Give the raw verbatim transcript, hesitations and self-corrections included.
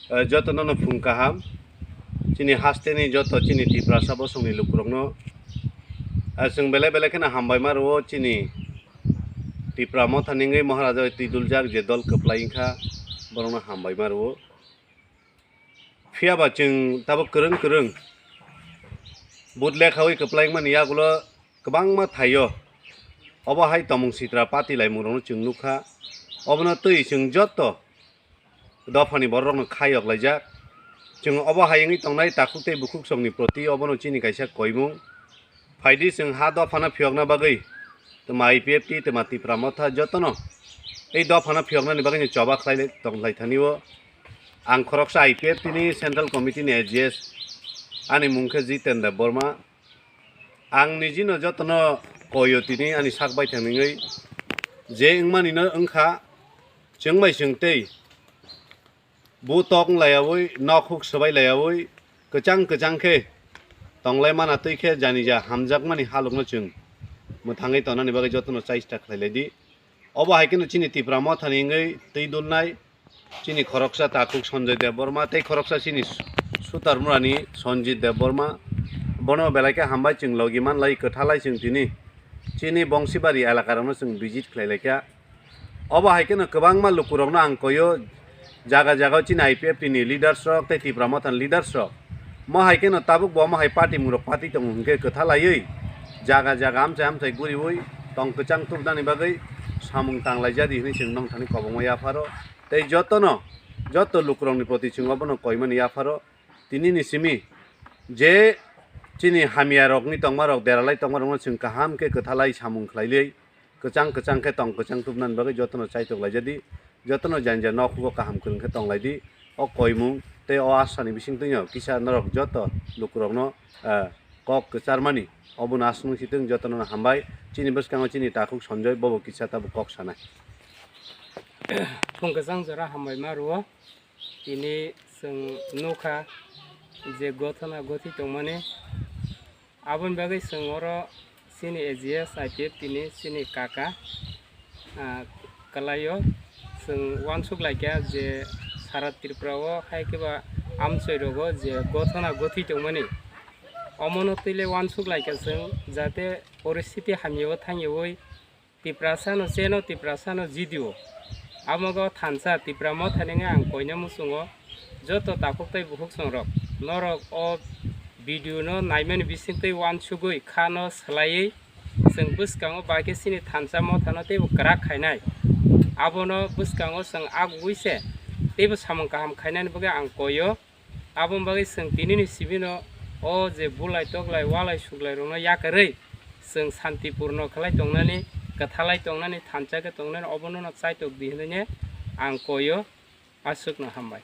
Eh, jotono no phung kaham. Chini hasteni joto chini Tiprasa bosongni lukurokno, eh, chwng belai belai kheno hambaima rwo chini Tipra Motha ningwi Maharaja bai twiduljak je dol kwplai wngkha, borokno hambaima rwo. Phiyaba chwng tabuk kwrwng kwrwng vote lekhawi kwplai wngmani yagulo kwbangma thaio obo hai tomung sitra party laimungrokno chwng nukha. Obono twi chwng joto dophani bororokno khayok laijak. Chwng obo hai wngwi tongnai takhuk tei bukhuk songni proti obono chini kaisa koimung. Phaidi chwng ha dophano phiyokna bagwi twma I P F T, twma Tipra Motha jotono ei dophano phiyoknani bagwino choba khlai tonglaithani o. Ang khoroksa I P F T ni Central Committee ni A G S, ani mung khe Jiten Debbarma. Ang nijino jotono koyo tini ani sak baithang ningwi je wngmani no wngkha, chwng bai chwng tei bu tok wng laiyawi, nok huk swbai laiyawi, kwchang kwchang khe tonglai mana twi khe janija hamjakmani halokno chwng mwthangwi tongnani bagwi jotono chaista khlai lai di. Obo hai kheno chini Tipra Mothani wngwi twi dulnai chini khoroksa takhuk Sanjoy Debbarma tei khoroksa chini su-, sutar murani Sanjit Debbarma. Bono belai khe hambai chwng logi man lai, kwtha lai chwng tini chini Bongsibari elakarokno chwng visit khlai lai kha. Obo hai kheno kwbangma lukurokno ang koyo, jaga jaga chini I P F T ni leaders rok tei Tipra Mothani leaders rok. Mo hai kheno tabuk bo omo hai party murok party tongo hwnkhe kwtha laiwi jaga jaga amchai amchai guriwi tong kwchang tubnani bagwi samung tang laijadi hwnwi chwng nongthani kobongma yapharo. Tei jotono, joto lukurokni proti chwng obono koimani yapharo. Tinini simi je chini hamyarokni tongmarok, deralai tongmarokno chwng kaham khe kwthalai samung khlailai, kwchang kwchang khe tong kwchang tubnani bagwi jotono chaitok laijadi, jotono janja nokhugo kaham kwrwng khe tong laidi. O koimung tei o asani bisingtwino kisa norok joto lukurokno, eh, kok kwcharmani obono aswk nung sitwng jotono hambai. Chini bwskango chini takhuk Sanjoy bobo kisa tabuk kok sanai. Phung kwchang jora hambai ma rwo. Tini chwng nukha je gothona gothi tongmani. Aboni bagwi chwng oro chini A G S I P F T ni chini kaka, ah, kwlaio. Chwng uansuk laikha je sara Tripura o hai khe ba amchoi rogo je gothona gothi tongmani. Omono twi le uansuk laikha chwng jate poristhiti hamya o thangyawi Tiprasa no cheno, Tiprasa no jidio. Amogo thansa Tipra Mothani wngwi ang koina muchungo joto takhuk tei bukhuk songrok. Norok o video no naimani bisingtwi uansugwi kha no swlaiwi chwng bwskango bai khe chini thansa mothano teibo kwrak khainai. Abono bwskango chwng agugwi se teibo samung kaham khainani bagwi ang koio. Aboni bagwi chwng tinini simi no o je bulai toklai, walai suklai rokno yakarwi chwng santipurno khlai tongnani, kwthalai tongnani, thansa khe tongnani, obono no chaitok di hwnwi ang koio. Aswkno hambai.